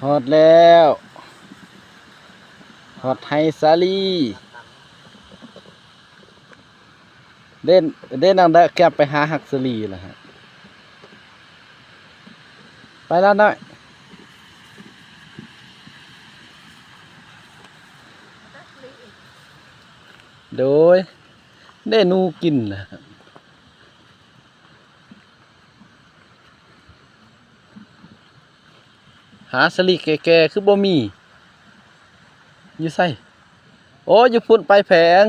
ຮອດແລ້ວ ຮອດໄຮ່ສາລີ. ເດ້ ເດ້ ນາງໄດ້ແກັບໄປຫາຮັກສາລີແລ້ວຮະ. ໄປລະນ້ອຍ. ໂດຍ ເດ້ ໜູກິນລະ. ຫາສາລີແກ່ໆ ຄືບໍ່ມີ. ຢູ່ໃສ? ໂອ້ ຢູ່ພຸ້ນ ໄປແຜງ.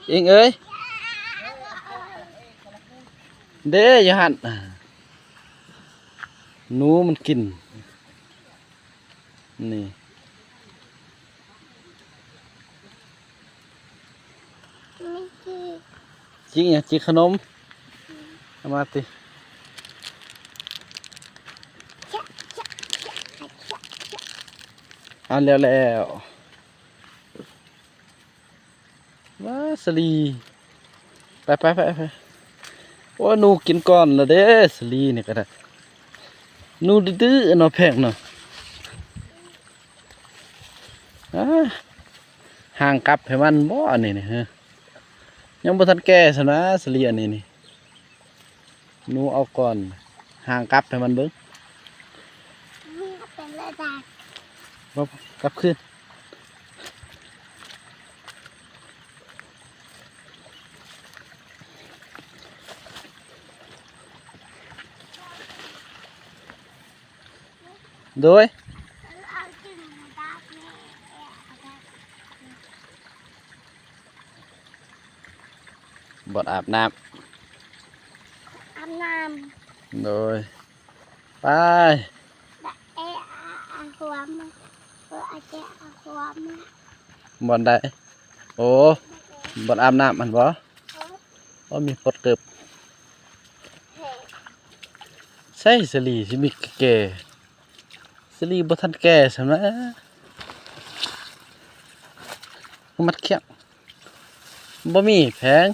ເອງເອີຍ ເດ້ ຢູ່ຫັ້ນ ໜູມັນກິນ ນີ້. ຈິກຫຍັງ? ຈິກຂະໜົມ. ເອົາມາຕິ. ອ່າ ແລ້ວໆ. ວ້າ ສາລີ. ໄປໆໆ. ໂອ້ ໜູກິນກ່ອນລະເດ້ ສາລີນີ້ກະໄດ້. ໜູດື້ໆເນາະ ແພງເນາະ. ອ່າ ຫາງກັບໃຫ້ມັນບໍ່ ອັນນີ້ນີ້ ຮະ? ຍັງບໍ່ທັນແກ່ຊ້ຳນະ ສາລີອັນນີ້ນີ້. ໜູເອົາກ່ອນ ຫາງກັບໃຫ້ມັນເບິ່ງ. ນີ້ເປັນລະດັບ. ບໍ່ ກັບຄືນ. ໂດຍ ບ່ອນອາບນ້ຳ ອາບນ້ຳ. ໂດຍ ໄປ. ເອ ອາ ອາ ຄວາມ ເອ ອາ ເຈ ອາ ຄວາມ. ບ່ອນໃດ? ໂອ້ ບ່ອນອາບນ້ຳຫັ້ນບໍ? ໂອ້ ມີປົດເກີບ. ໃສສາລີຊິມີແກ່? ສາລີບໍ່ທັນແກ່ຊ້ຳນະ. ມັດຂຽງ ບໍ່ມີແຜງ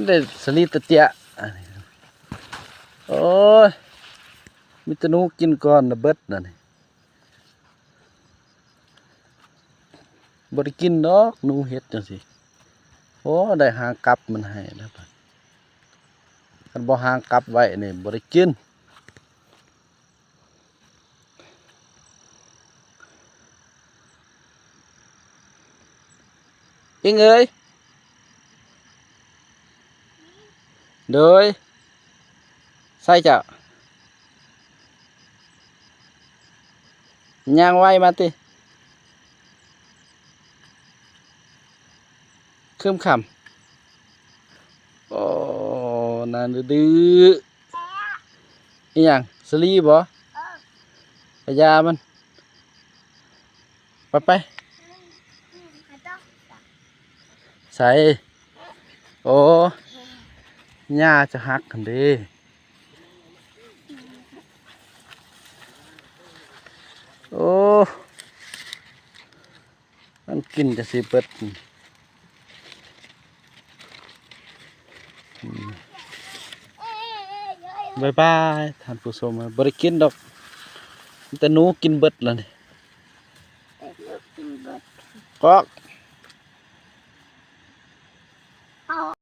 ໄດ້ສາລີຕະເຕຍ. ໂອ້ຍ ມີແຕ່ໜູກິນກ່ອນລະເບິດນະນີ້. ບໍ່ໄດ້ກິນດອກ ໜູເຮັດຈັ່ງຊີ້. ໂອ້ ໄດ້ຫາງກັບມັນໃຫ້ແລ້ວ. ຄັນບໍ່ຫາງກັບໄວ້ນີ້ ບໍ່ໄດ້ກິນ. ອີງເອີຍ ໂດຍ ໃສເຈົ້າ? ຍ່າງໄວມາຕິ ຄຶມຄ່ຳ. ໂອ້ ນາງດື້ໆ. ອີຫຍັງ? ສາລີບໍ? ເອີ ກະຢາມັນ. ໄປ ໄປ. ໃສ? ໂອ້ ຫຍ້າຈະຫັກຫັ້ນເດ້. ໂອ້ ມັນກິນຈະຊິເບິດ. ອືມ ບາຍບາຍທ່ານຜູ້ຊົມ. ບໍ່ໄດ້ກິນດອກ ມີແຕ່ໜູກິນເບິດລະນີ້. ແຕ່ໜູກິນເບິດ. ກອກ